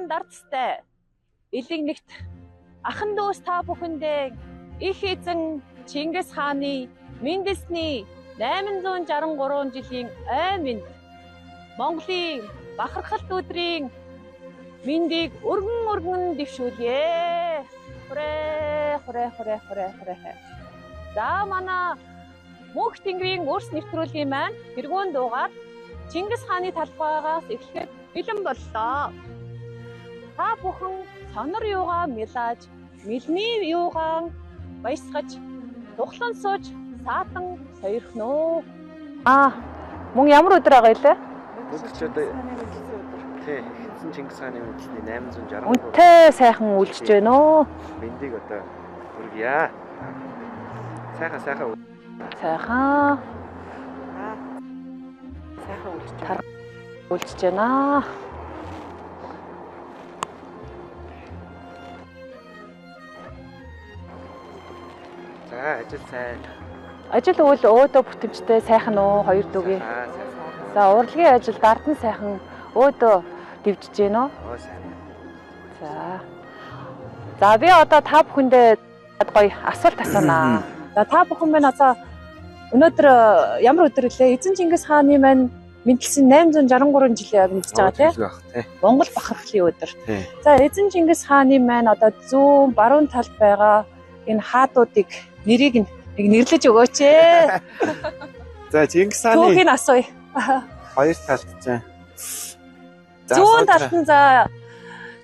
Даран дардстай элэг нэгт ахан дүүс та бүхэндээ их эзэн Чингис хааны мэндэлсний 863 жилийн ой мэнд Монголын бахархалт өдрийн мэндийг өргөн өргөн дэвшүүлье. Хурэ хурэ хурэ хурэ хурэ. За манай Мөнх Тэнгэрийн өрс нэвтрүүлгийн маань тэргүүн дуугаар Чингис хааны талбайгаас эхлэхэд бэлэн боллоо. Та бүхэн сонор юугаа милааж, мэлний юугаан баясгаж, тухлан сууж саатан сойрхноо. Аа, мөн ямар өдөр байгаа илээ? Өнөөдөр ч одоо тий эзэн Чингис хааны мэндэлсний 863 Үнтэй сайхан үлжиж байна уу? мэндийг одоо өргөе. Сайхан сайхан Сайхан Сайхан үлжиж байна. үлжиж байна. За ажил сайн. Ажил үйл өөдөө бүтэмжтэй сайхан уу хоёр дүүгийн. Аа сайхан. За урлагийн ажил дардан сайхан өөдөө дэвжиж байна уу? Оо сайн. За. За би одоо та бүхэндээ гоё асуулт асуунаа. За та бүхэн маань одоо өнөөдөр ямар өдөр лээ? Эзэн Чингис хааны маань мэндэлсэн 863 жилийн мэдж байгаа тий. Байх тий. Монгол бахархлын өдөр. Тий. За эзэн Чингис хааны маань одоо зүүн баруун талд байгаа энэ хаадуудыг нэрийг нь нэг нэрлэж өгөөч ээ. За Чингис хааны Түүхийг асууя. хоёр талд чинь. За, Зүүн сууж талд нь за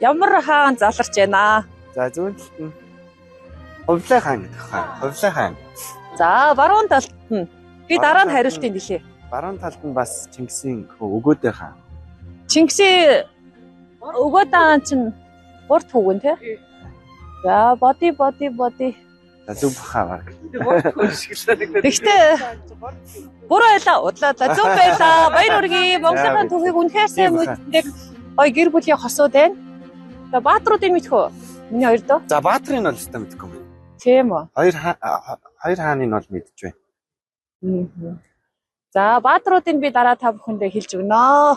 ямар хаан заларч байна? За зүүн талд нь Хувлай хаан гэдэг хаан. Хувлай хаан. За баруун талд нь би дараа нь Баруун талд нь- хариултыг хэлье. Баруун талд нь бас Чингисийн өгөөдэй хаан. Чингисийн өгөөд аан чинь урт хүүгэн тий? За боди боди боди. За зөв баха баг. Тэгтээ буруу байлаа, удлаа за зөв байлаа. Баяр хүргэе. Монголын түүхийг үнэхээр сайн Тийм баха. мэддэг гой гэр бүлийн хосууд байна. За баатруудыг мэдэх үү? Миний хоёр дөө. За Баатрын бол өстой мэдэхгүй юм. Тийм үү. Хоёр хаан хоёр хааныг бол мэдэж байна. За баатруудыг би дараа та бүхэндээ хэлж өгнө.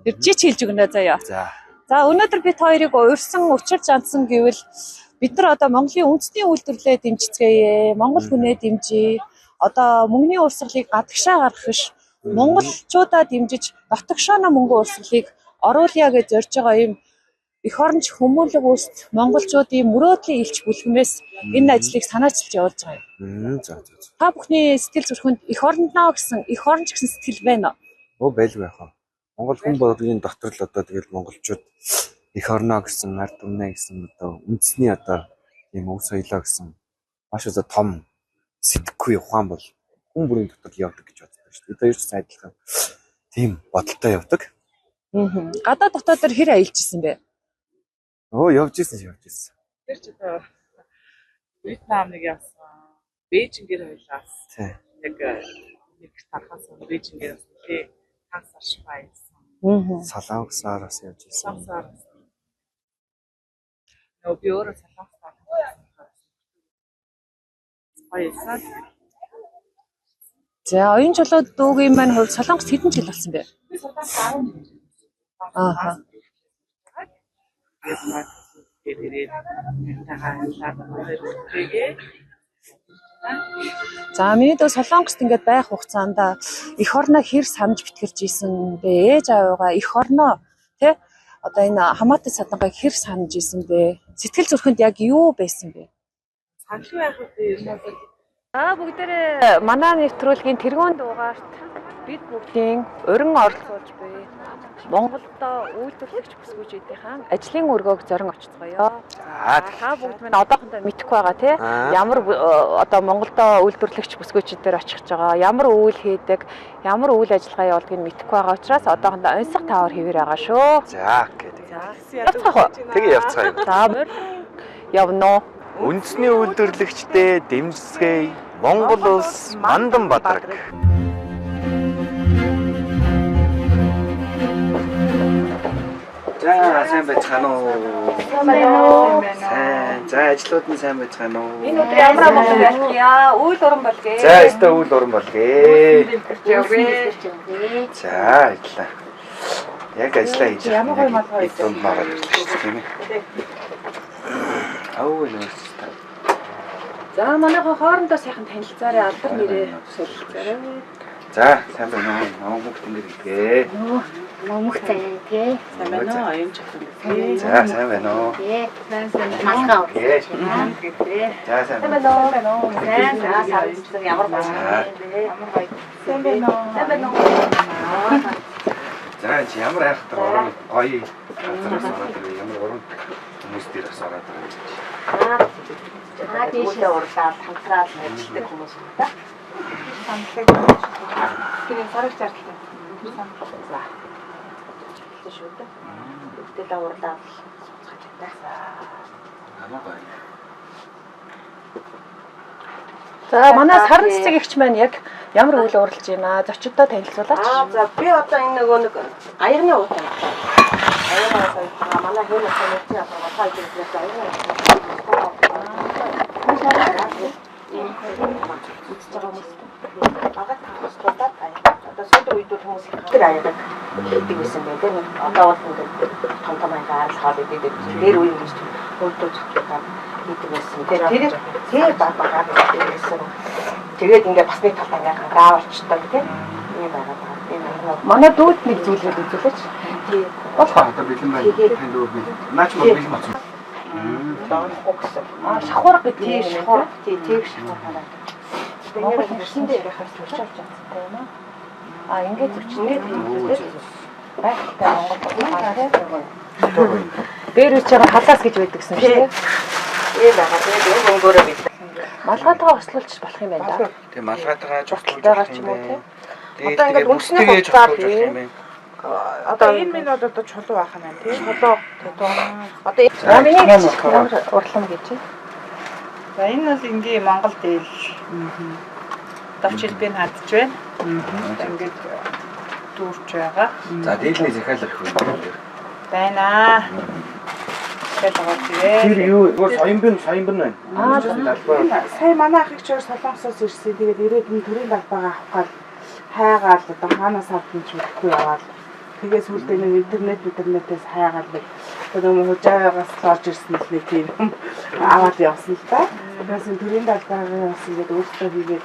Тэр жич хэлж өгнө заяа. За. За өнөөдөр бид хоёрыг урьсан учирч андсан гэвэл бид нар одоо Монголын үндэсний үйлдвэрлэлээ дэмжицгээе, Монгол хүнээ дэмжиж, одоо мөнгөний урсгалыг гадагшаа гаргах биш, монголчуудаа дэмжиж, дотогшооно мөнгө урсгалыг оруулъя гэж зорж байгаа юм эх оронч хүмүүлэг үүст монголчуудын мөрөөдлийн илч бүлгэмээс энэ ажлыг санаачилж явуулж байгаа юм. За за за. Та бүхний сэтгэл зүрхэнд эх орондноо гэсэн, эх оронч гэсэн сэтгэл байна уу? Өө байлгүй яах вэ? Монгол хүн болгоны дотор л одоо тэгэл монголчууд эх орноо гэсэн, ард түмнээ гэсэн одоо үндэсний одоо ийм өв соёлоо гэсэн маш одоо том сэтгэхгүй ухаан бол хүн бүрийн дотор явдаг гэж боддог шүү дээ. Бид хоёр ч сайн адилхан тийм бодолтой явдаг. Гадаад дотоод дээр хэр аялж исэн бэ? Өө явж исэн явж исэн. Тэр ч одоо Вьетнам нэг явсан. Бээжингээр хоёлаас Тий. яг нэг тархаас өмнө Бээжингээр явсан тий. Тан сар шпаа явсан. Солонгосоор бас явж исэн. Солонгосоор явсан. Нөө би өөрөө Солонгосоор баясан. За оюун чулуу дүүгийн маань хувьд Солонгос хэдэн жил болсон бэ? Би Солонгос 11 жил. Ааха. Тэгээд маань ирээд тагаа ажиллаад хоёр хүүхдтэйгээ За миний дүү Солонгост ингээд байх хугацаанд эх орноо хэр санаж битгэрч исэн бэ? Ээж аавыгаа эх орноо тэ одоо энэ хамаатай садангааг хэр санаж исэн бэ? Сэтгэл зүрхэнд яг юу байсан бэ? саналгүй байх үү ер нь бол За бүгдээрээ манай нэвтрүүлгийн тэргүүн дугаарт бид бүгдийн уран оролцуулж буй Монголдо үйлдвэрлэгч бүсгүйчүүдийнхээ ажлын өргөөг зорин очицгоё. За Та бүгд минь одоохондоо мэдэхгүй байгаа тий. Аа. Ямар одоо Монголдо үйлдвэрлэгч бүсгүйчүүдээр очих гэж байгаа, ямар үйл хийдэг, ямар үйл ажиллагаа явуулдгийг мэдэхгүй байгаа учраас одоохондоо онцлог таавар хэвээр байгаа шүү. За гэдэг. Явцгаах уу? Тэгээ явцгаая. За морь явно уу? Үндэсний үйлдвэрлэгчдээ дэмжицгээе. Монгол улс Мандан Бадраг. За сайн байцгаана уу? Сайн. За ажлууд нь сайн байцгаана уу? Энэ өдөр ямар амгалан байлгая? Үйл уран болгоё. За өстой үйл уран болгоё. явъя. За ажиллаа. Яг ажиллаа хийж Ямар гоё малгай яг дунд нь ороод ирлээ шүү дээ, тийм ээ. Ауу нөөц та. За манайхан хоорондоо сайхан танилцаарай, алдар нэрээ солилцоорой. За, сайн байна уу? Намайг мөнгө тэнгэр гэдгээ. Мөнх цай тий. Сайн байна уу? Оюун чухал тий. За, сайн байна уу? Тий. Малгай Гээ. Тий. За, сайн Сайн байна. байна уу? Сайн За сарцсан ямар гоё юм бэ? Ямар гоё. Сайн байна уу? Сайн байна уу? За, энэ чи ямар айхтар уран гоё газараас ороод ирээ. Ямар уран хүмүүс дээр бас ороод ирээ. Аа тийш. Үүлээ урлаад хамтраад ажилладаг хүмүүс юм да. Саналыг тэр сараг чартлаа. Тэр санал. За. Шүү дээ. Бүгдээ урлаад суцгаж байна. Ямар гоё. За манай саран цэцэг эгч маань яг ямар үйл уралж байна? Зочдтой танилцуулаач. Аа за би одоо энэ нөгөө нэг аягны уутай. Аягны уутай. Манай хэн утаа нэрчийн одоо малгай хийх аягны уутай. Үзэж байгаа хүмүүс багад тавхас тулдаад аяг. Одоо сүүлийн үед бол хүмүүс тэр аядаг хийдэг байсан байх тийм. Одоо бол ингээд том том аяга арал хоол идэдэг. Тэр үе ингэж хөлдөө цогцолтоод хийдэг байсан. Тэр тэр баг багаар хийдэг байсан. Тэгээд ингээд бас нэг талдаа ингээд гангараа болчтой тийм. Ийм байгаа даа. Энэ аяг Манай дүүд нэг зүйлүүд үзүүлээч. тий. Болох уу? Одоо бэлэн байна. Танд өөр бэлэн. Наач бол бэлэн болсон. Доорохгүй гэсэн. Аа шахуурга гэдэг Тий юм шахуур. Тий тэг шахуур хараа. Монгол нэрсэн дээр яхаар зөрч авч чадсан юм аа. Аа ингээд зөрчнөө Оо, тийм байгальтай Монгол ухаан тийм. Одоо гоё. Дээр үуч байгаа халаас гэж байдаг гэсэн шүү дээ. Ийм байгаа. Тэгээд энэ өнгөөрөө бид Малгайтайгаа хослуулчих болох юм байна да. Тэгээ малгайтайгаа зуртуулж Байгаа болох ч юм юм уу, байна. Одоо ингээд үндэсний тэгээд хувцаар зуртуулж болох юм байна. Одоо энэ минь бол одоо чулуу байх юм байна тий. чулуу одоо За миний энэ эгч болохоор ямар урлам гэж байна? За энэ бол энгийн Монгол дээл. Давч хэлбийг хадж байна. Ингээд дүүрч байгаа. За, дээлний захиалга их байна. Байна. Тэгэл байгаа тий. Тэр юу? Зүгээр соёмбон соёмбон байна. Аа, Далбаа. Сая манай ах их чор Солонгосоос ирсэн. Тэгээд ирээд энэ төрийн далбаагаа авах гал хайгаал одоо хаанаас авдан ч мэдэхгүй яваал. Тэгээ сүүлдээ нэг интернетээс хайгаал нэг одоо нөгөө хужаагаас л орж ирсэн л нэг тийм аваад явсан л та. Тэгээс энэ төрийн далбаагаа бас ингээд өөртөө хийгээд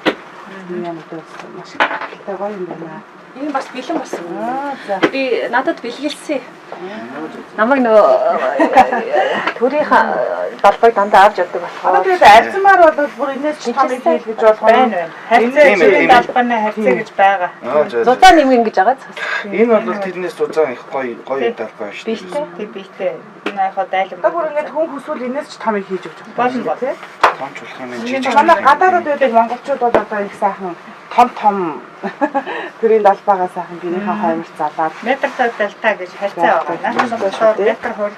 юм одоо маш их гайхалтай гоё юм байна. Энэ бас бэлэн болсон. Аа за. Би надад бэлгэлсэн. Намайг нөгөө төрийн далбайг дандаа авч явдаг Одоо болохоор тэгээд арзмаар бол бүр энэс ч том их хийл гэж болох Байна байна. Харьцаа Тийм ээ, төрийн тийм ээ. далбааны харьцаа гэж байгаа. Аа, за. за. зузаан нэмгэн гэж байгаа. Энэ бол тэрнээс зузаан их гоё гоё далбаа шүү дээ. Биетэй. Тэг биетэй. Энэ яг хаа дайлан. Одоо бүр ингээд хүн хүсвэл энэс ч том их хийж өгч Болно, болно. тий. Томч болох юм жижиг. Манай гадаадд байдаг монголчууд бол одоо их сайхан том том төрийн далбаагаа сайхан гэрийнхээ хоймор залаад Метр дальта гэж харьцаа байгаа. Наач болохоор метр хурь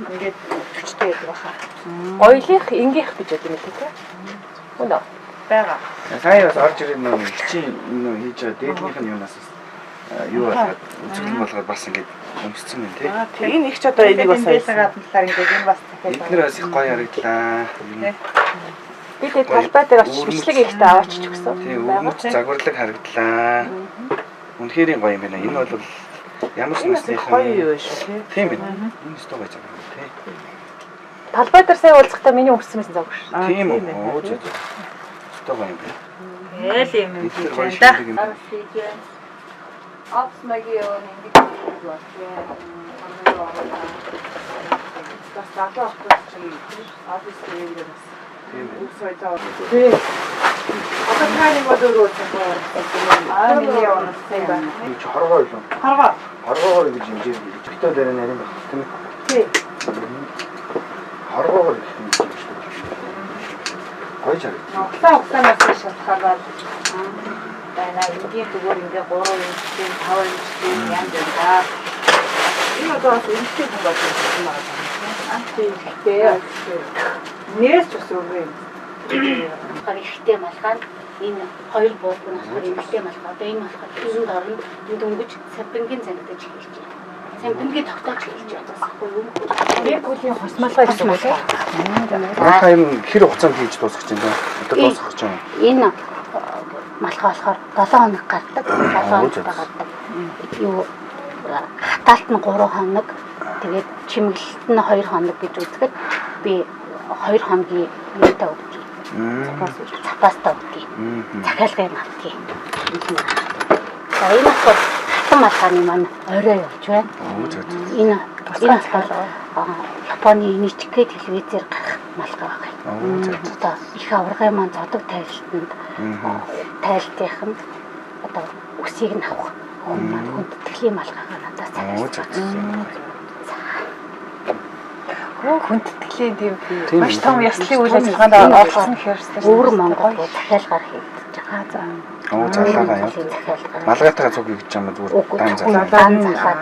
ингээд 40-тэй байдаг баха. Гоёлынх, энгийнх гэж байдаг юм лээ тий. Үнэ. Байгаа. Сая бас орж ирээд нөө ихчийн нөө хийж байгаа дээдлийнх нь юунаас бас юу болгоод үзэглэн болгоод бас ингээд өмссөн юм тий. аа тий энэ их ч одоо энийг бас энэ дээлэг талаар ингээд энэ бас захиал. Эднэр бас их гоё харагдлаа. Тий. Би тэгээд талбай дээр очиж бичлэг ихтэй аваачиж өгсөн. Тий, өвмөц загварлаг харагдлаа. Үнэхээр гоё юм байна. Энэ бол ямар ч энэ бас их насныхан гоё юу шүү тий. Тийм байна. Энэ өстой гоё загвар тий. Талбай дээр сая уулзахдаа миний өмссөн байсан загвар шүү. Аа, Тийм үү. ээ, Оо тий. зөө зөө. Өстой гоё юм байна. Ээл юм юм Эднэр хийж гоё байна да. шилдэг юм байна. Апс магион ингэж байна. Бас залуу охтууд чинь офис дээр ингээд бас Тийм ээ. өг соёлоо. Тий. Одоо та нэг бол өөрөө цохоо. Аа миний явуулсан юм байна. Юу чи хоргоо юу? Хоргоо. Хоргоогоор ингэж хэмжээ гэж. Битүү дээр нарийн байх тийм ээ. Тий. Хоргоогоор их хэмжээ юм шиг. Гоё харагдав. Углаа углаанаас шалтгаалаад Байна. Энгийн зүгээр ингээ 3 инчтэй, 5 инчтэй янз янз аа. Энэ одоо бас эмэгтэй хүн болж ирсэн байгаа юм. Аа тийм ихтэй. Нэрээс ч бас өөр юм. болохоор ихтэй малгай нь энэ хоёр буулг нь болохоор эмэгтэй малгай. Одоо энэ болохоор энд орно. Энд дөнгөж сапингийн зангидаж эхэлж байна. Сампингийн тогтоож эхэлж байна. Басахгүй юм. Нэг бүлийн хос малгай гэсэн үг үү? Малгай юм хэр хугацаанд хийж дуусгах чинь бэ? Одоо дуусгах чинь. Энэ малгай болохоор 7 хоног гардаг. 7 хоног гардаг. Юу Хатаалт нь 3 хоног, тэгээд чимэглэлт нь 2 хоног гэж үзэхэд би 2 хоногийн юутай өгдөг. Запастай өгдөг. Захиалгыг авдаг. За энэ болохоор хатан малгааны маань орой явж байна. Энэ болохоор Японы NHK телевизээр гарах малгай байна. Одоо их аваргын маань зодог тайлтанд тайлтынх нь одоо үсийг нь авах хүн маань хүндэтгэлийн малгайгаа надаас захиалсан. Хүндэтгэлийн тийм маш том ёслолын үйл ажиллагаанд оролцсон гэхээр өвөр Монгол захиалгаар хийгдэж байгаа. За. Залаагаа юу? Малгайтайгаа цуг хийж байгаа юм зүгээр дан залаа.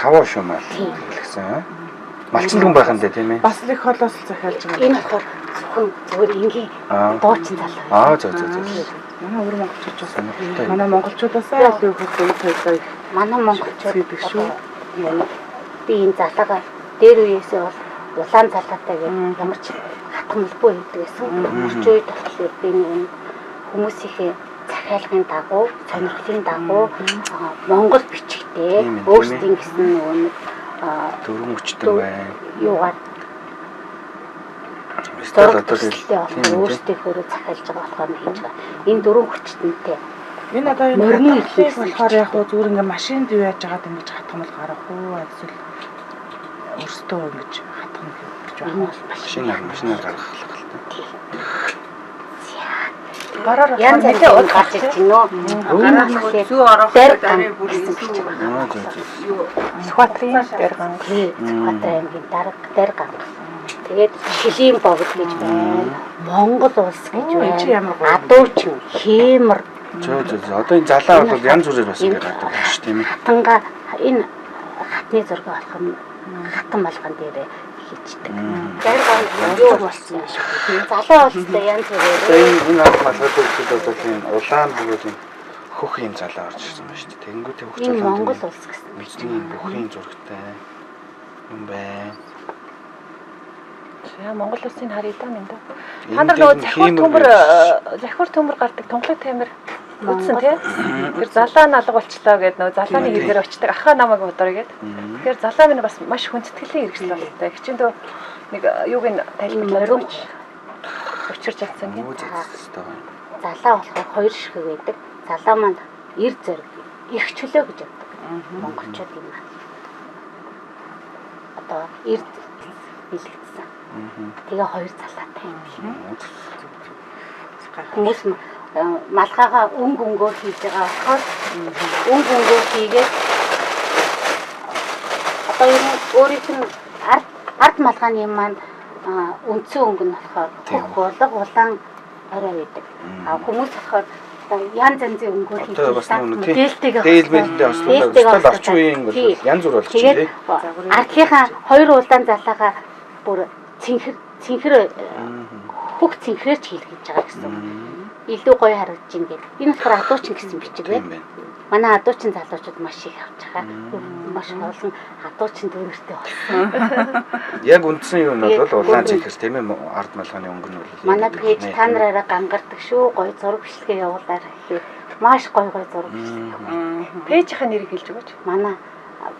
Таваа шүү мал хэлсэн. Малчин дүн байх юм дээ тийм ээ. Бас л их холоос л захиалж байгаа. Энэ болохоор зөвхөн зүгээр энгийн дуучин залаа. Аа зөө. Манай өвөр монголчууд бас манай монголчуудаас илүү их соёлоо их. Манай монголчууд шүү. Би энэ залаагаа дээр үеэсээ бол улаан залаатай гэдэг ямар ч хатгамлгүй хийдэг гэсэн. Орчин үед болохоор би нэг хүмүүсийнхээ захиалгын дагуу, сонирхлын дагуу Монгол бичигтэй өөрсдийн гэсэн нөгөө нэг дөрвөн хүчтэй байна. Юугаар зураг төсөлтэй болохоор өөрсдийнхөөрөө захиалж байгаа болохоор нь хийж байгаа. Энэ дөрвөн хүчтэнтэй. Энэ одоо энэ морины ихлийг болохоор яг хуу зүгээр ингээ машинд юу яаж байгаад ингэж хатгамал гарах уу эсвэл өөрсдөө ингэж хатгамал гэж байна. Машинаар гаргах л та. Гараар янз нэлээ янзын уд гарч ирж байна уу? Гараар нөгөө зүү орох дараа бүр юу Сүхбаатарын дээр ганга. Сүхбаатар аймгийн дарга дээр ганга. Тэгээд Шилийн богд гэж байна. Монгол улс гэж байна. Адуучин, Хиймэр. Зөө. Одоо энэ залаа бол янз бүрээр бас ингэ гардаг шүү тийм ээ. Хатанга энэ хатны зураг болох нь хатан малган дээрээ хийчдэг. Дээр ганга юу болсон юм шиг. Залуу улстай янз бүрээр. Энэ арга малгай дээр одоо тийм улаан бөгөөд юм хөх юм залаа орж ирсэн байна шүү дээ. Тэнгүүтээ хөх залаа. Монгол улс гэсэн. Мэдний бүхийн зурагтай юм байна. За Монгол улсын харъя да минь да. Та нар нөгөө захиур төмөр гардаг тунгалаг тамир үзсэн тий? Тэр залаа налга болчлоо гэдэг нөгөө залааны хэрэгээр очдог ахаа намайг бодорой гэд. Тэгэхээр залаа минь бас маш хүндэтгэлийн хэрэгсэл болтой. Хичээндөө нэг юуг нь тайлбарлаад өгч учирч чадсан юм. Залаа болохоор хоёр ширхэг байдаг. Залаа маань эр зориг, эрх чөлөө гэж яддаг. Монголчууд юм аа. Одоо эр бэлэгдсэн. Тэгээ хоёр залаатай юм шиг. Хүмүүс малгайгаа өнгө өнгөөр хийж байгаа болохоор өнгө өнгөөр хийгээд одоо ер нь өөрийнх нь ард малгааны маань үндсэн өнгө нь болохоор хөх булга улаан орой байдаг. А хүмүүс болохоор янз янзын өнгөөр хийж байгаа. Дээлтэйгээ мэлдээ ослоо. Орчин үеийн бол янз бүр болж байна тий. Ардлынхаа хоёр улаан залаагаа бүр цэнхэр хөх цэнхрээр ч хийлгэж байгаа гэсэн. Илүү гоё харагдаж байна гэдэг. Энэ болохоор адуучин гэсэн бичиг байна. Манай адуучин залуучууд маш их авч байгаа. Маш олон адуучин дүүрэгтэй болсон. Яг үндсэн юу нь бол улаан цэнхэр тийм ээ ард малгааны өнгө нь бол. Манай пэйж та нараараа гангардаг шүү. Гоё зураг бичлэгээ явуулаарай гэхээр маш гоё гоё зураг бичлэг. Пэйжийнхаа нэрийг хэлж өгөөч. Манай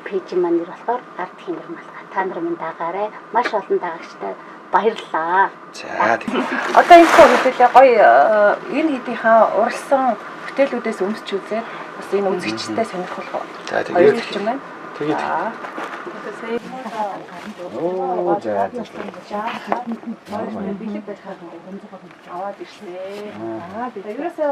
пэйжийн маань нэр болохоор ард химэр малгай. Та нар минь дагаарай. Маш олон дагагчтай баярлалаа. За тийм. Одоо энэ хөө хэдүүлээ гоё энэ хэдийнхаа уралсан бүтээлүүдээс өмсч үзээд бас энэ үзэгчтэй сонирхол. За тэгээд юм байна. Тэгээд. Оо за. Бэлэг барихаар аваад ирсэн. Аа би ерөөсөө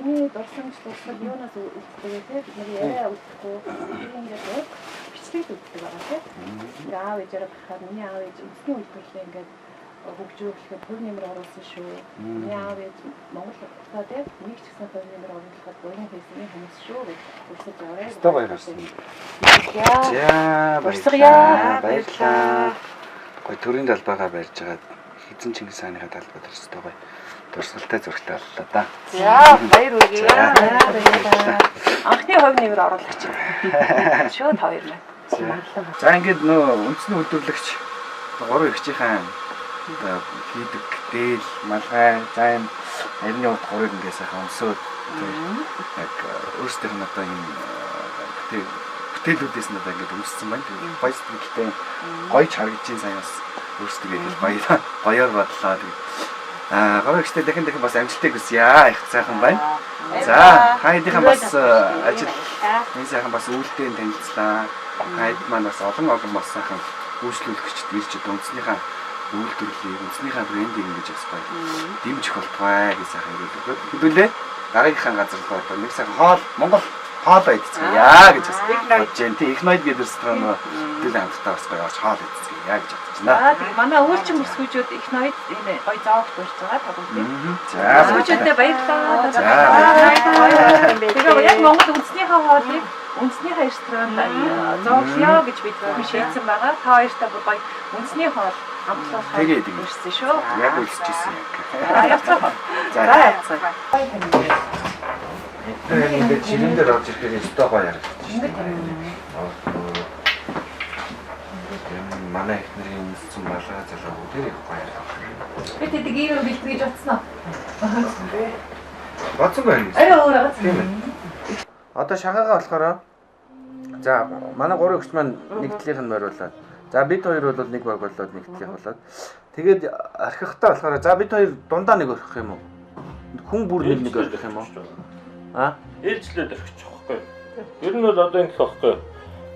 миний дурсамж дурсал юунаас үлддэг вэ те? Бид нэг яриа үлдэхгүй. Тэр ингээд уг бичлэг үлддэг байгаа те. Тэгээ аав ээжээрээ гарахаар миний аав ээж үндэсний үйлдвэрлэлээ ингээд хөгжүүлэхэд хувь нэмэр оруулсан шүү. Миний аав ээж Монгол улсаа те нэг ч гэсэн хувь нэмэр оруулахад буян хийсэн хүмүүс шүү гэж урсаж аваа. Өстой гоё гарсан. За баярлалаа. Баярлалаа. Гоё төрийн талбайгаа барьж байгаа эзэн Чингис хааныхаа талбай дээр өстой гоё дурсгалтай зурагтай боллоо да. За баяр хүргэе. Баярлалаа. Анхны хувь нэмэр оруулагч. Шууд хоёр маань. За ингээд нөө үндэсний үйлдвэрлэгч гурван эгчийнхаа хийдэг дээл, малгай, за энэ арины урд гурыг ингээд сайхан өмсөөд яг өөрсдийнх нь одоо энэ бүтээлүүдээс нь одоо ингээд үүссэн байна. Тэгээд гоё сэтгэлтэй гоё ч харагдаж байна сая бас өөрсдөө их гоё гоёор бодлоо. Тэгээд гавь ихтэй дахин дахин бас амжилтыг хүсье. Их сайхан байна. За та хэдийнхэн бас ажил энэ сайхан бас үйлдэл танилцлаа. Та хэд маань бас олон олон бас сайхан үйлчлүүлэгчд ирж одоо үндснийхээ үйлдвэрлэлийг, үндснийхээ брендийг ингэж бас гоё дэмжих болтугай гэж сайхан хэлдэг. Хэдүүлээ дараагийнхаа газар руу одоо нэг сайхан хоол Монгол хоолоо идцгээе гэж бас бодож байна. Тий, их ноёд гэдэг ресторан руу хэдүүлээ хамтдаа бас гоё орж хоол идцгээе гэж бодож байна. За тэгээ манай үйлчин бүсгүйчүүд их ноёд энэ гоё зоогт урьж байгаа та бүгдээ. За бүсгүйчүүдэд баярлалаа. За тэгээ яг Монгол үндснийхээ хоолыг үндснийхээ ресторанд зооглоё гэж бид шийдсэн байгаа. Та хоёртай бүр гоё үндэсний хоол амтлуулахаар ирсэн шүү. Яг үлсчихсэн яг. За явцгаа. За явцгаа. Тэр ингээд жирэн дээр орж ирэхээр өстой гоё харагдчих шүү. Манай их нарын үндэссэн балгаа залуу бүгдээр их гоё харагдав. Би тэдэг ийм юм бэлтгэж бодсон уу? Бодсон байх. Арай өөр байгаа. Тийм ээ. Одоо шагаагаа болохоор за манай гурван өгч маань нэг талынх нь мориулаад. За бид хоёр бол нэг баг болоод нэг талынх болоод. Тэгээд орхихтаа болохоор за бид хоёр дундаа нэг орхих юм уу? Хүн бүр нэг нэг орхих юм уу? Аа? Ээлжлээд орхичих واخгүй. Ер нь бол одоо ингэх واخгүй.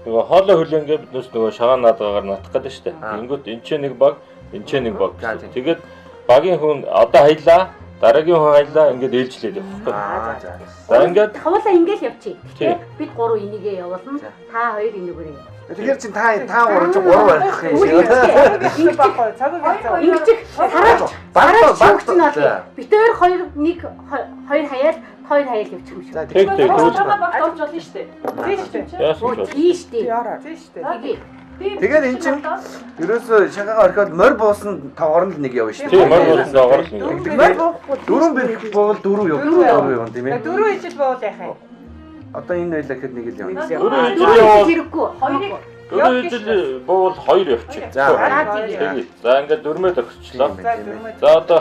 Нөгөө хоолой хүлэнгээ биднээс нөгөө шагаан наадгаар натах гэдэг шүү дээ. Тэнгүүт энэ ч нэг баг, энэ ч нэг баг. Тэгээд багийн хүн одоо хаялаа, дараагийн хүн хаялаа ингээд ээлжлээд явах байхгүй. За ингээд хавуулаа ингээд явчих. Тэгэхээр бид гурав энийгээ явуулна. Та хоёр энийгээрээ явуулна. Тэгэхээр чин та гурав чи гурав барих юм шиг. Ингэчих сараач баг баг чинь бол бид хоёр нэг хоёр хаяал хоёр хаяал явчих юм шиг. Тэг тэг тэгвэл багт орж болно шүү дээ. Тийм шүү дээ. Тийм шүү дээ. Тийм шүү дээ. Тэгээд эн чинь ерөөсөө шагаагаа орхиод морь буусан тоогоор нь л нэг явна шүү дээ. Тийм морь буусан тоогоор л нэг. Морь буухгүй дөрөв бэрх буувал дөрөв явна. Дөрөв явна тийм ээ. Дөрөв ижил буувал яах юм? Одоо энэ байлаа гэхэд нэг л явна. Дөрөв ижил явуул хэрэггүй. Дөрөв ижил буувал хоёр явчих. За за ингээд дөрмөө орхичлоо. За одоо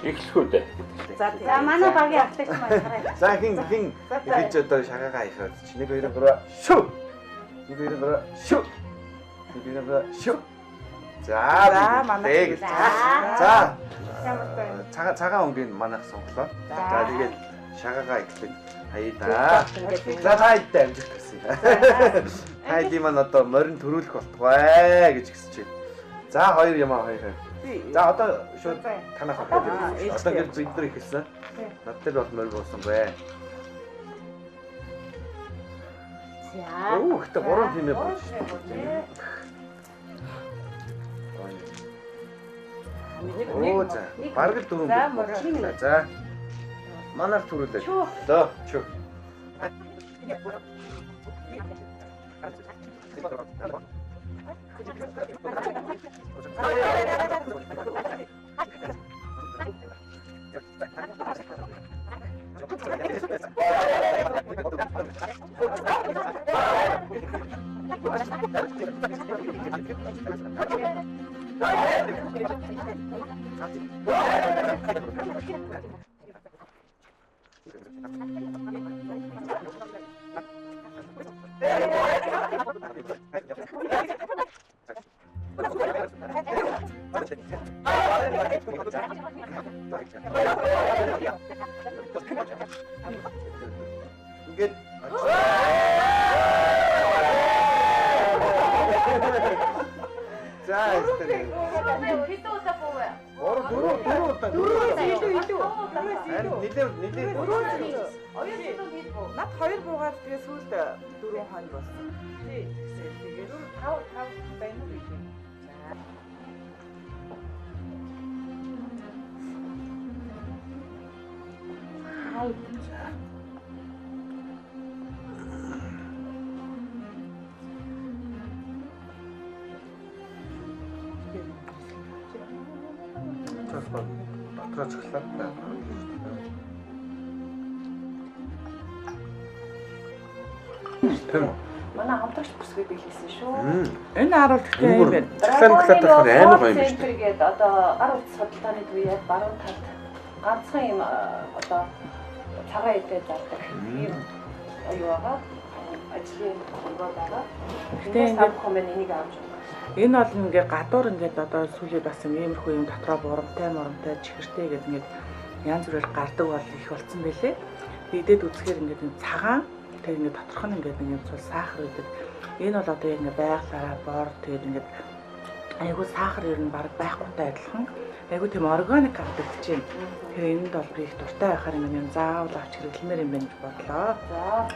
эхлэх үү дээ. За манай багийн ахлагч маань хараа. За хин хин гэж одоо шагаагаа хайхаад чи 1 2 3 шү. 1 2 3 шү. 1 2 3 шү. За манай. За. Цагаан цагаан өнгийг манайх сонглоо. За тэгээд шагаагаа эхлээд хаяа да. За та хэдтэй амжилт хүсье. Та хэдийн маань одоо морин төрүүлэх болтугай гэж гисэн чи. За хоёр юм аа хоёр. За одоо шууд танах орхиод явуулсан. Одоо ингээд бид нар эхэлсэн. Над дээр бол морь буусан бай. За. Оо гэтээ гурван тийм ээ бууж шүү дээ. Оо за. Бараг л дөрөв буучлаа. За. Манаар төрүүлээ. За чү. Ингээд За энэ. Хэдэн удаа бууваа? 3 4 4 удаа. Дөрөв илүү илүү. Нилээ нилээ. Оюун хэд буу? Над хоёр буугаад тэгээ сүүлд дөрөв хонь болсон. Тий. Тэгээд 5 5 байна уу гэж. Хай. Дотроо цохлоо. Тийм үү? Манай хамтрагч бүсгүй биелсэн шүү. Энэ харуул гэхдээ юм байна. Цахилгаан клад болохоор амар гоё юм шүү дээ. Тэгээд одоо гар утас худалдааны төв яг баруун талд ганцхан юм одоо цагаан эдээ зардаг ийм юу байгаа. ажлын өргөө байгаа. Гэтэ Гэтэ ингээд та бүхэн маань энийг авч байна. Энэ бол ингээ гадуур ингээд одоо сүүлийн бас иймэрхүү юм дотроо бурамтай мурамтай чихэртэй гэдэг ингээд янз бүрээр гардаг бол их болцсон байлээ. Идээд үзэхээр ингээд нэг цагаан тэр ингээд доторх нь ингээд нэг юм цул сахар байдаг. Энэ бол одоо ингээ байглаараа бор тэгээд ингээд айгүй сахар ер нь баг байхгүйтай адилхан. Айгүй тийм органик авдагдаж байна. Тэгэхээр энэнд бол би их дуртай байхаар юм заавал авч хэрэглэмээр юм байна гэж бодлоо. За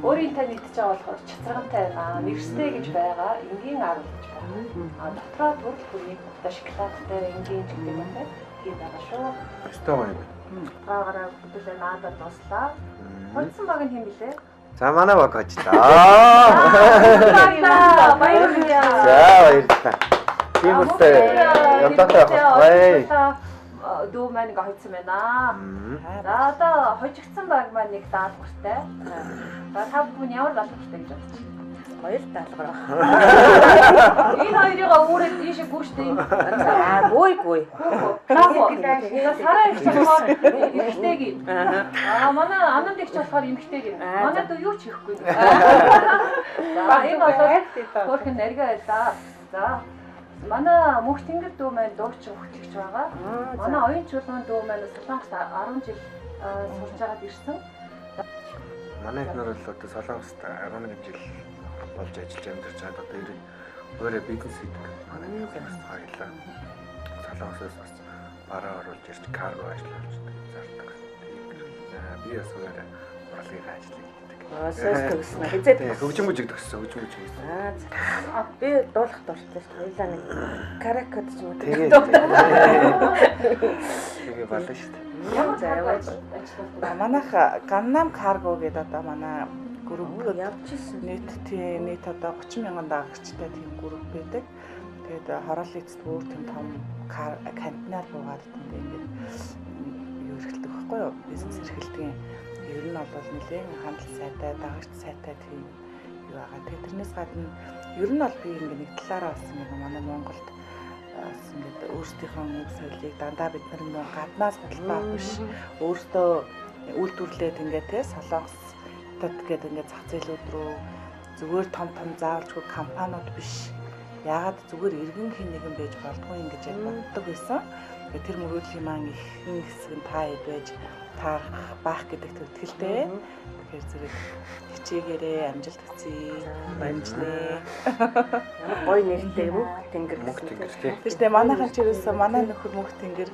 өөрийн тань идэж байгаа болохоор чацрагантай байна. Нэрстэй гэж байгаа, энгийн арал гэж байгаа. А дотроо төрөл бүрийн одоо шоколадтай, энгийн ч гэдэг юм байна. Тийм байгаа шүү. Өстой гоё юм байна. Байгаараа хэдүүлээ наадад дуслаа. Хоцсон баг нь хэм блэ? За манай баг хожлоо. Баярлалаа. Баярлалаа. За баярлалаа. Тийм үстэй ямтаатай байх гоё. Дүү маань ингээ хоцсон байна. За одоо хожигдсан баг маань нэг даалгавартай. За та бүхэн ямар даалгавартай гэж бодож байна? Гоё л даалгавар. Энэ хоёрыгаа үүрээд ийшээ гүйштэй юм. Аа гүйгүй. За сараа их болохоор эмхтэй гин. Аа манай ананд их болохоор эмхтэй гин. Манай дүү юу ч хийхгүй. За энэ бол хөөрхөн нарийн байлаа. За манай мөнх тэнгэр дүү маань дуучин хөтлөгч байгаа. Манай оюун чулуун дүү маань Солонгост 10 жил сурч байгаад ирсэн. Манай эхнэр бол одоо Солонгост 11 жил болж ажиллаж амьдарч байгаад одоо ер нь өөрөө бизнес хийдэг. Манай эхнэр бас хоёлаа. Солонгосоос бас бараа оруулж ирж карго ажиллуулж зардаг. Би бас өөрөө урлагийн ажлыг хийдэг. Сос төгснө. Хизээд хөгжим бүжиг төгссөн, хөгжим бүжиг хийсэн. Аа би дуулах дуртай шүү. Хоёлаа нэг каракод ч юм уу. Тэгээ. Тэгээ болно шүү дээ. Ямар карго ажилладаг? Манайх Gangnam Cargo гэдэг одоо манай групп явж ирсэн. Нийт тийм нийт одоо 30 мянган дагагчтай тийм групп байдаг. Тэгээд хорооллын эцэст өөр тийм том контейнер буугаад тэндээ ингээд юу эрхэлдэг байхгүй юу? Бизнес эрхэлдэг юм. Ер нь бол нэлээд хандлт сайтай, дагагч сайтай тийм юу байгаа. Тэгээд тэрнээс гадна ер нь бол би ингээд нэг талаараа бас ингээд манай Монголд бас ингээд өөрсдийнхөө өв соёлыг дандаа бид нар нөө гаднаас худалдаа авах биш өөртөө үйлдвэрлээд ингээд те Солонгос хятад гэдэг ингээд зах зээлүүд рүү зүгээр том том заавалчгүй компаниуд биш. Яагаад зүгээр иргэн хин нэгэн байж болдгоо юм гэж яг боддог байсан. Тэгээд тэр мөрөөдлийн маань ихэнх хэсэг нь та хэд байж таарах баах гэдэгт итгэлтэй. Тэгэхээр зэрэг хичээгээрээ амжилт хүсье. Амжинэ. Ямар гоё нэртэй мөнх тэнгэр. Мөнх тэнгэр тий. Тэр чинь манайхан ч ерөөсөө манай нөхөр мөнх тэнгэр,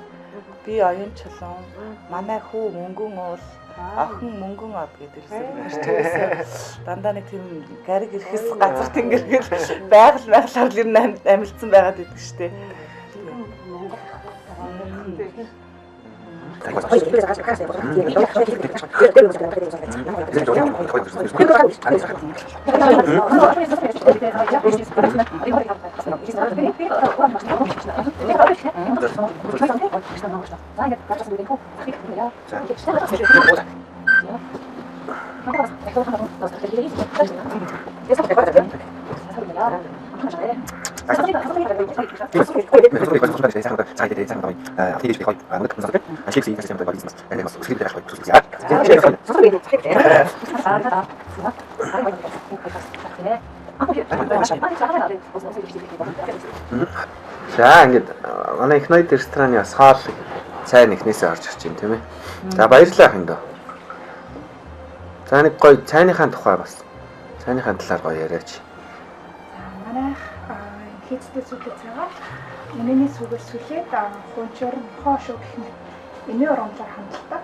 би оюун чулуун, манай хүү мөнгөн уул, охин мөнгөн од гэдэг ерөөсөө дандаа нэг тийм гариг ирэхс газар тэнгэр гэл байгаль байгалаар л ер нь амилцсан байгаад идэг штэ. Монгол За ингээд манай их ноёд рестораны бас хоол цай нэхнээсээ орж ирж байна тийм ээ. За баярлалаа хиндөө. За нэг гоё цайныхаа тухай бас цайныхаа талаар гоё яриач. Манайх хийцтэй сүлээ цайгаар үнэний сүгээр сүлээд хунчор нохоо шүү гэх мэт эмээ урамлаар хандлагатай.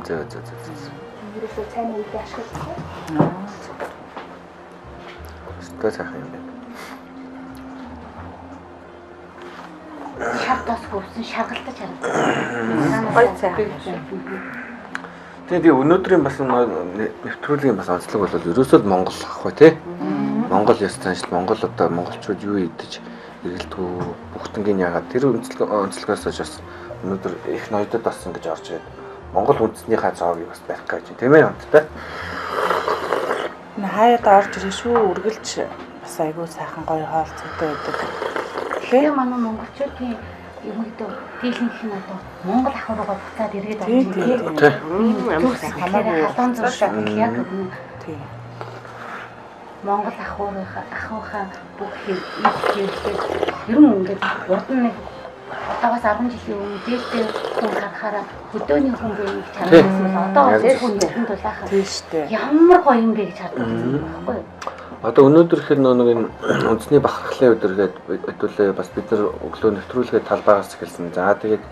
Зөв зөв зөв зөв. Ерөөсөө цайны үед ашигладаг. Өстөө сайхан юм байна. Шар тос хөвсөн шаргалтаж харагдсан. Гоё цай. Тэгээ өнөөдрийн бас нэвтрүүлгийн бас онцлог бол ерөөсөө л Монгол ах бай тий. Монгол ёс заншил, Монгол одоо монголчууд юу идэж эргэлдэггүй бүгднгийн яагаад тэр онцлогоос хойш бас өнөөдөр их ноёдод бас ингэж орж ирээд Монгол үндэснийхаа зоогийг бас барих гэж тийм ээ хамттай. Энэ хаяад орж ирээ шүү үргэлж бас айгүй сайхан гоё хоол цайтай байдаг. Тэгээ манай монголчуудын ерөнхийдөө дийлэнх нь одоо Монгол ах руугаа буцаад эргээд орж ирээ. Тийм. Ямар хамаагүй халуун зуршаа яг үнэ. Тийм. Монгол ахуйхаа бүх хэрэглээ ер нь ингээд урд нь нэг одоогоос 10 жилийн өмнө дээлтэй хүн харахаараа хөдөөний хүн бэ гэж харагдсан бол одоо тэр хүн нүдэнд дулаахан. Тийм шүү дээ. Ямар гоё юм бэ гэж хардаг байхгүй юу? Одоо өнөөдөр ихээр нэг энэ үндэсний бахархлын өдөр гээд хэдүүлээ бас бид нар өглөө нэвтрүүлгээ талбайгаас эхэлсэн. За тэгээд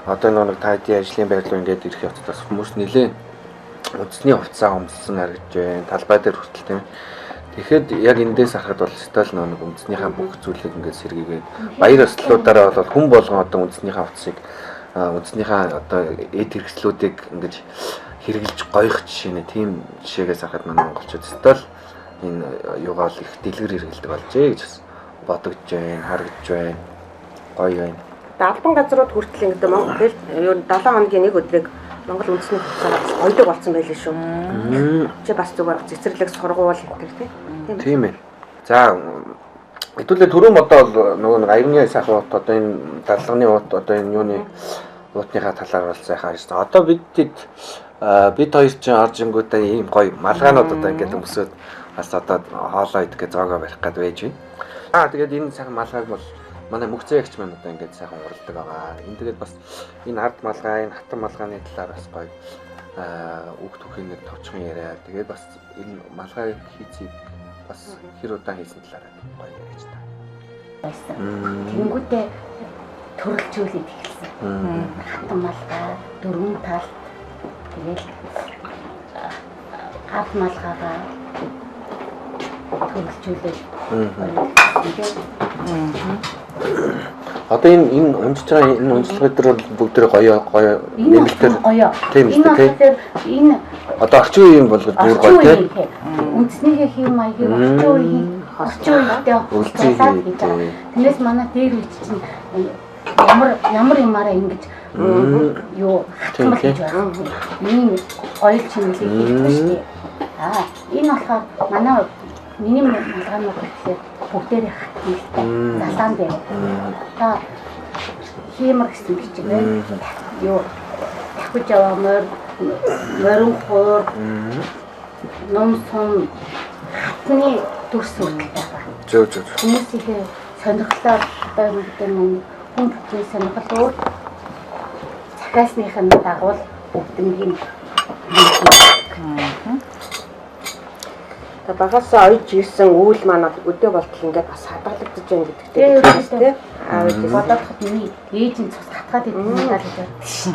одоо нэг та хэдийн ажлын байр руу ингээд ирэх явцад бас хүмүүс нэлээ үндэсний хувцас өмссөн харагдаж байна. Талбай дээр хүртэл тийм. Тэгэхэд яг эндээс харахад бол стил нэг үндэснийхээ бүх зүйлийг ингээд сэргийгээд баяр ёслолуудаараа бол хүн болгон одоо үндэснийхээ хувцсыг үндэснийхээ одоо эд хэрэгслүүдийг ингээд хэрэгжилж гоёх жишээ нэ тийм жишээгээс харахад манай монголчууд стил энэ юугаал их дэлгэр хэрэгэлдэг болжээ гэж бас бодогдож байна, харагдж байна. Гоё байна. Албан газрууд хүртэл ингээд Монгол юу 7 хоногийн нэг өдрийг Монгол үндэсний хувцасаар бас гоёдог болсон байлээ шүү. Чи бас зүгээр цэцэрлэг сургууль энэ төр тийм. Тийм ээ. За хэдүүлээ түрүүн одоо бол нөгөө нэг аягны сайхан уут одоо энэ даллагны уут одоо энэ юуны уутныхаа талаар бол сайхан ажилласан. Одоо бид бид хоёр чинь орж ингүүтээ ийм гоё малгаанууд одоо ингээд өмсөөд бас одоо хоолоо идэх гэж зоогоо барих гээд байж байна. Аа тэгээд энэ сайхан малгайг бол манай мөгцөөгч маань одоо ингээд сайхан уралдаг байгаа. Энэ тэгээд бас энэ ард малгай, энэ хатан малгааны талаар бас гоё үг түүхийн нэг товчхон яриа. Тэгээд бас энэ малгай хийцийг бас хэр удаан хийсэн талаар гоё яриач та. Байсан. Тэнгүүтээ төрөлжүүлээд эхэлсэн. Хатан малгай, дөрвөн талт тэгэл ард малгайгаа төрөлжүүлээд. Одоо энэ энэ унжиж байгаа энэ унжлагын дээр бол бүгд гоё гоё нэмэлтээр гоё. Тийм үү тийм. Энэ одоо орчин үеийн болгож бүр гоё тийм. Үндснийхээ хэв маягийг орчин үеийн орчин үедээ хөлцүүлээд гэж байгаа. Тэрнээс манай дээр үеч чинь ямар ямар юмараа ингэж юу хатмал гэж байна. Ийм гоё чимэглийг хийхгүй шүү дээ. Аа энэ болохоор манай миний малгаанууд гэхлээр бүгдээрээ хатмалтай залаан дээр. Одоо хиймэр гэсэн бичиг байна. Юу давхиж яваа морь, морин хуур, ном сум хатны дүрс хүртэл байгаа. Зөв зөв. Хүмүүсийнхээ сонирхлоор одоо юм гэдэг нь хүн бүхний сонирхол өөр захиасных нь дагуул бүгднгийн Багасаа ойж ирсэн үйл маань өдөө болтол ингээд бас хадгалагдаж байна гэдэгтэй тийм. Аа бодоодоход миний ээжийн цус хатгаад идэх юм даа гэж бодсон шин.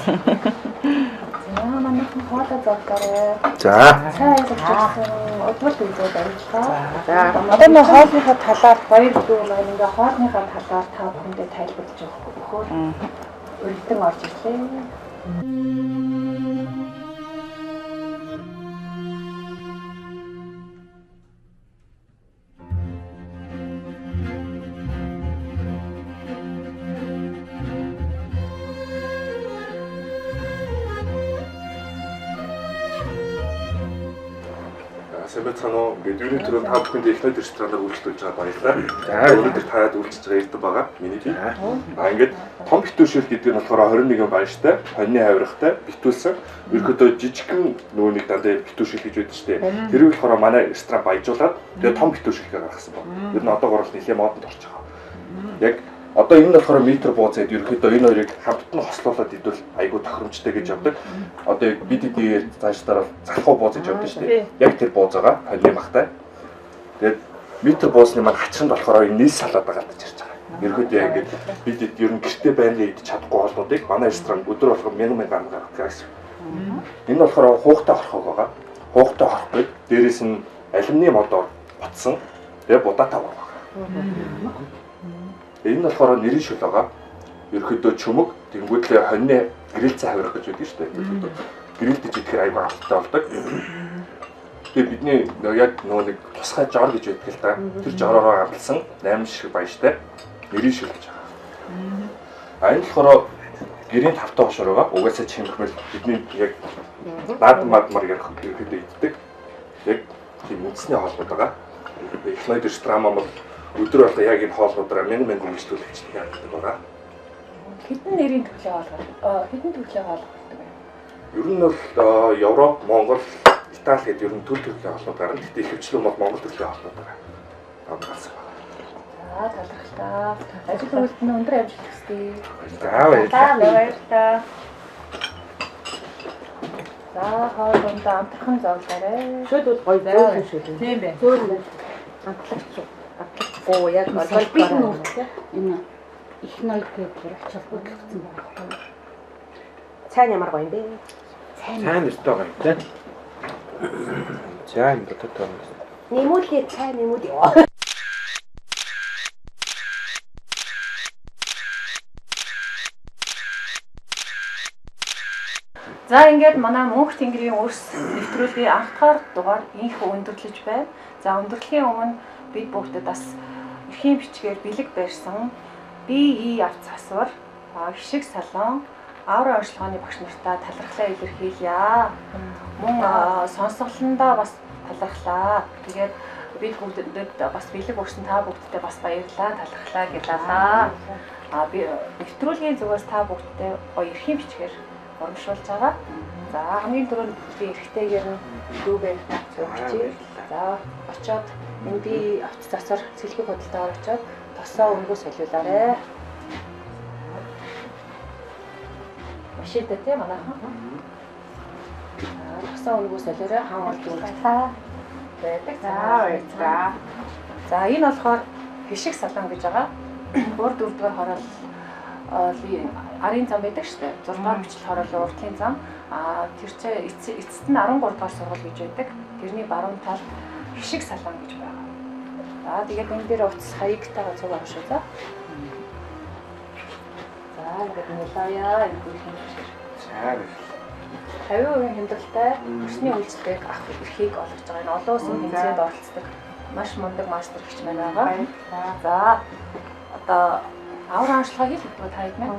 За манайхан хоолой зовлоорой. За. Сайн ажилласан удмал үзээд амжилтаа. За. Одоо нөө хоолныхаа талаар баяр дүү маань ингээ хоолныхаа талаар та бүхэндээ тайлбарлаж өгөхөөр өргөдөн орж ирлээ. Сайн байцгаана уу? Ингээд юуны түрүүнд та бүхэнд Эхнойд ресторанаар үйлчлүүлж байгаа баярлалаа. За өнөөдөр таад үйлчилж байгаа Эрдэнэ байгаа. Миний би. Аа ингээд том битүүшэл гэдэг нь болохоор 21 баяртай, хоньны авиргатай битүүлсэн. Ерөнхийдөө жижигхэн нөгөө нэг дандаа битүүшэл гэж байдаг шүү дээ. Тэрийг болохоор манай ресторан баяжуулаад тэгээ том битүүшэлгээ гаргасан байна. Ер нь одоогор бол нэлээд модонд орж байгаа. Яг одоо энэ нь болохоор метр бууз гэдэг ерөнхийдөө энэ хоёрыг хамт нь хослуулад идвэл айгүй тохиромжтой гэж явдаг. Одоо бид эдгээр цаашлаар залхуу бууз гэж явдаг шүү дээ. Яг тэр буузаага хоньны махтай. Тэгээд метр буузны маань хачранд болохоор энэ нийс салаад байгаа гэж ярьж байгаа. Ерөнхийдөө яг ингээд бид эд ер нь гэртээ байнгын идэж чадахгүй хоолнуудыг манай ресторан өдөр болгон мянган мянган гаргадаг гэсэн. Энэ болохоор хуухтай хорхоог байгаа. Хуухтай хорхог дээрээс нь алюминий модоор ботсон. Тэгээд будаатай байгаа. Энэ нь болохоор нэрийн шөл байгаа. Ерөнхийдөө чөмөг, тэнгүүтлээ хоньны грилцээ хавирах гэж байдаг шүү дээ. Грилдэж идэхээр айгүй амттай болдог. Тэгээ бидний яг нөгөө нэг тусгай жор гэж байдаг л да. Тэр жороороо амталсан 8 ширхэг баяжтай нэрийн шөл гэж байгаа. А энэ болохоор гэрийн тавтай хошоор байгаа. Угаасаа чимхмэл бидний яг наад мадмар ярих ерөнхийдөө иддэг. Яг тийм үндэсний хоолнууд байгаа. Эхнойд ресторан бол өдөр болго яг энэ хоолнуудаараа мянган мянган үйлчлүүлэгч яадаг байгаа. Хэдэн нэрийн төрлийн хоол хэдэн төрлийн хоол гардаг вэ? Ер нь бол Европ, Монгол, Итали гэдэг ер нь төр төрлийн хоолнууд гарна. Гэхдээ ихэвчлэн бол Монгол төрлийн хоолнууд байгаа. Гарсан байна. За талархлаа. Ажил үйлдэл нь өндөр амжилт хүсье. За баярлалаа. Баярлалаа. За хоол ундаа амтрхан зовлоорой. Шүд бол гоё зөөлөн шүд. Тийм байх. Зөөлөн. Амтлагч. Амтлахгүй яг органик нүртэл энэ их ноёд гэдэг бүр ач холбогдолцсон байгаа байхгүй. Цайн ямар гоё юм бэ? Цайн өстой гоё тийм. За энэ бодод байна. Нэмүүлээ цай нэмүүл. За ингээд манай Мөнх Тэнгэрийн өрс нэвтрүүлгийн анхдгаар дугаар инх өндөрлөж байна. За өндөрлөхийн өмнө бид бүгдэд бас эрхийн бичгээр бэлэг барьсан BE авц засвар, хишиг салон, аура онцлогооны багш нартаа талархлаа илэрхийлье. Мөн сонсголондоо бас талархлаа. Тэгээд бид бүгдэд бас бэлэг өгсөн та бүгдтэй бас баярлалаа, талархлаа гэлээ. А би нэвтрүүлгийн зүгээс та бүгдтэй гоё эрхийн бичгээр урамшуулж байгаа. За хамгийн түрүүнд би эрхтэйгээр нь дүүгээ өгчээ. За очоод энэ би авч засвар сэлбэг худалдаагаар очоод тосоо өнгөө солиулаарэ. Машинтай тийм манайхан. За тосоо өнгөө солиорой хаан бол дүүрэг байдаг. За баярлалаа. За энэ болохоор хишиг салон гэж байгаа. 3 4-р хороол арын зам байдаг шүү дээ. 6 дугаар бичлэл хороолын урдлын зам. А тэр чинь эцэст нь 13 дугаар сургууль гэж байдаг. Тэрний баруун талд хишиг салон гэж байгаа. За тэгээд энэ дээр утас хаягтайгаа цуг авах шүү. За. За ингээд нэлээе энэ гүйхэн бичгээр. За баярлалаа. 50% хямдралтай өрсний үйлчлэгийг авах эрхийг олгож байгаа. Энэ олон улсын тэмцээнд оролцдог маш мундаг мастер гэгч маань байгаа. За одоо аура онцлогоо хэл гэдэг та хэд мэн.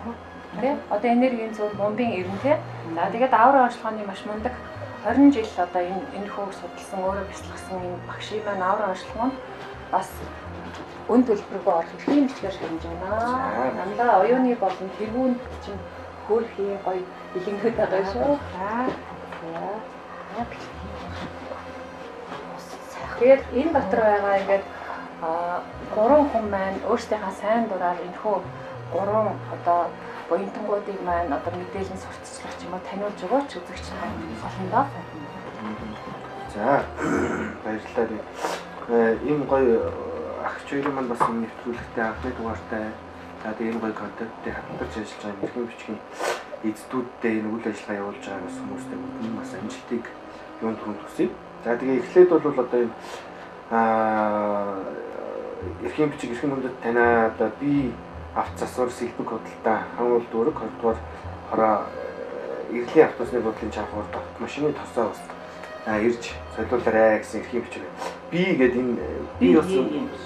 Тэ? Одоо энергийн зөв бомбын ирнэ тэ. За тэгээд аура онцлогооны маш мундаг 20 жил одоо энэ хөг судалсан, өөрөө бяцлагсан энэ багшийн маань аура онцлог нь бас өн төлбөргүй орох эрхийн бичгээр шагнаж байна. Дандаа оюуны болон тэргүүнд чинь хөөрхийн гоё бэлэнгүүд байгаа шүү. За. Тэгээд энэ дотор байгаа ингээд гурван хүн маань өөрсдийнхээ сайн дураар энэхүү гурван одоо буянтангуудыг маань одоо мэдээлэл сурталчлах ч юм уу таниулж өгөөч үзэгч та олондоо. За баярлалаа. Ийм гоё агч хоёрын маань бас юм нэвтрүүлэгтэй анхны дугаартай. За тэгээ энэ гоё контенттэй хамтарч ажиллаж байгаа эрхийн бичгийн эздүүдтэй энэ үйл ажиллагаа явуулж байгаа бас хүмүүстэй бүгд бас амжилтыг юунд түрүүнд хүсье. За тэгээ эхлээд бол одоо энэ эрхийн бичиг эрхийн хүндэт танаа одоо би авт засвар сэлбэг худалдаа хангуул дүүрэг 2 дугаар хороо эрлийн автобусны буудлын чанхуур машины тосоо бас ирж солиулаарай гэсэн эрхийн бичиг. Би гэдэг энэ би бас юу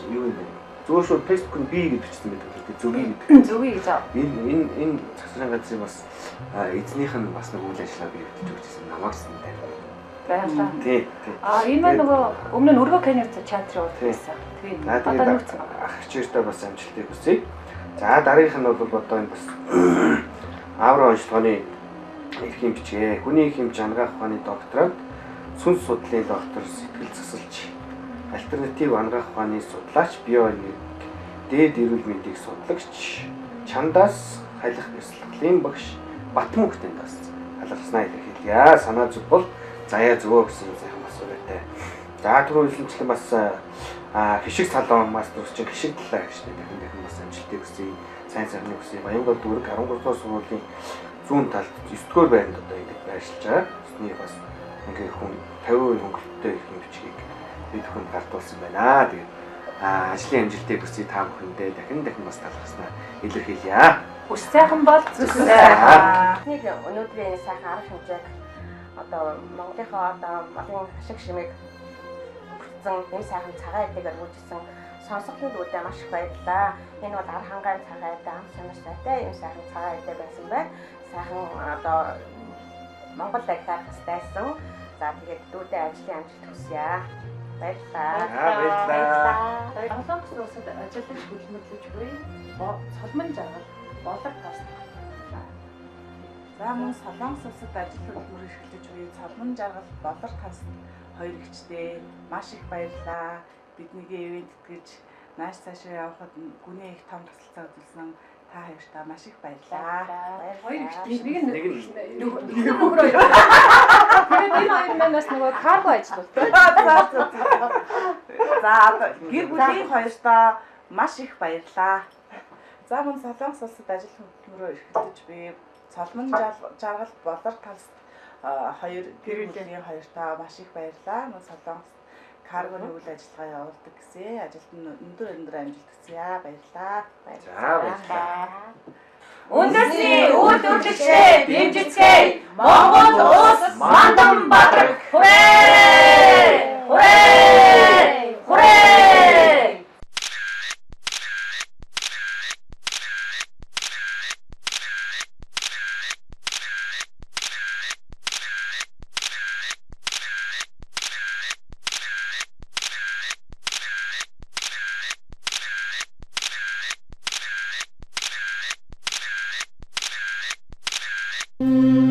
юм бэ? Зүгээр шууд Facebook-ын би гэж бичсэн байдаг. Зүгий гэдэг. Зүгий гэж. Энэ засварын газрын бас эзнийх нь бас нэг үйл ажиллагаа би хөтлөж өгчсэн. Намайг ч тань. Баярлалаа. Тий. А энэ маань нөгөө өмнө нь өргөө каньер театрын урд байсан. Тийм. Одоо нүүцэн. Ах хичээртэй бас амжилтыг хүсье. За дараагийнх нь бол одоо энэ бас аура онцлогооны эрхийн бичгээ. Хүний хэмж ангаах ухааны докторант, сүнс судлалын доктор, сэтгэл засалч, альтернатив ангаах ухааны судлаач, биоэнерги, дээд эрүүл мэндийг судлагч, чандаас халих бясалгалын багш Батмөнх танд бас талархснаа илэрхийлье. Санаа зүг бол заяа зөвөө гэсэн сайхан бас урайтай. За түрүү хэлсэнчлэн бас хишиг салон мастер чинь хишиг талаа гэж дахин дахин бас амжилтыг хүсье. Сайн сайхныг хүсье. Баянгол дүүрэг 13 дугаар сургуулийн зүүн талд 9 дугаар байранд одоо ингэж байршилж байгаа. Өсний бас ингээ хүн 50% хөнгөлөлттэй их юм бичгийг бид бүхэнд гардуулсан байна. Тэгээд ажлын амжилтыг хүсье та бүхэндээ дахин дахин бас талархснаа илэрхийлье. Үс сайхан бол зүс сайхан. Нэг өнөөдрийн энэ сайхан арга хэмжээг одоо Монголынхоо одоо олон ашиг шимийг бүрдсэн нэм сайхан цагаан эдэгээр үүжсэн сонсголын дүүдээ маш их баярлалаа. Энэ бол ар хангаан цагаан эдээ ам сонир сайтай юм сайхан цагаан эдээ байсан байна. Сайхан одоо Монгол ахиар хастайсан. За тэгээд дүүдээ ажлын амжилт хүсье. Баярлалаа. Баярлалаа. Солонгос улсад ажиллаж хөдөлмөрлөж буй Цолмон жаргал болог пост. За мөн Солонгос улсад ажил хөдөлмөр эрхэлж буй Цолмон жаргал Болор талс хоёр эгчтэй маш их баярлалаа. Биднийг ивент тэтгэж нааш цаашаа явахад гүний их том тусалцаа үзүүлсэн та хоёртаа маш их баярлалаа. Хоёр эгчтэй нэг нь нөхөр хоёр. Тэгээд энэ хоёр маань бас нөгөө карго ажилладаг. За гэр бүлийн хоёртаа маш их баярлалаа. За мөн Солонгос улсад ажил хөдөлмөрөөр эрхэлж буй Цолмон жаргал Болор талс хоёр гэр бүлийн хоёртаа маш их баярлалаа. Мөн Солонгос каргоны үйл ажиллагаа явуулдаг гэсэн. Ажилд нь өндөр амжилт хүсье. Баярлалаа. За баярлалаа. Үндэсний үйлдвэрлэгчдээ дэмжицгээе. Монгол улс Мандан Бадраг. Хүрээ! Хүрээ! Хүрээ! Thank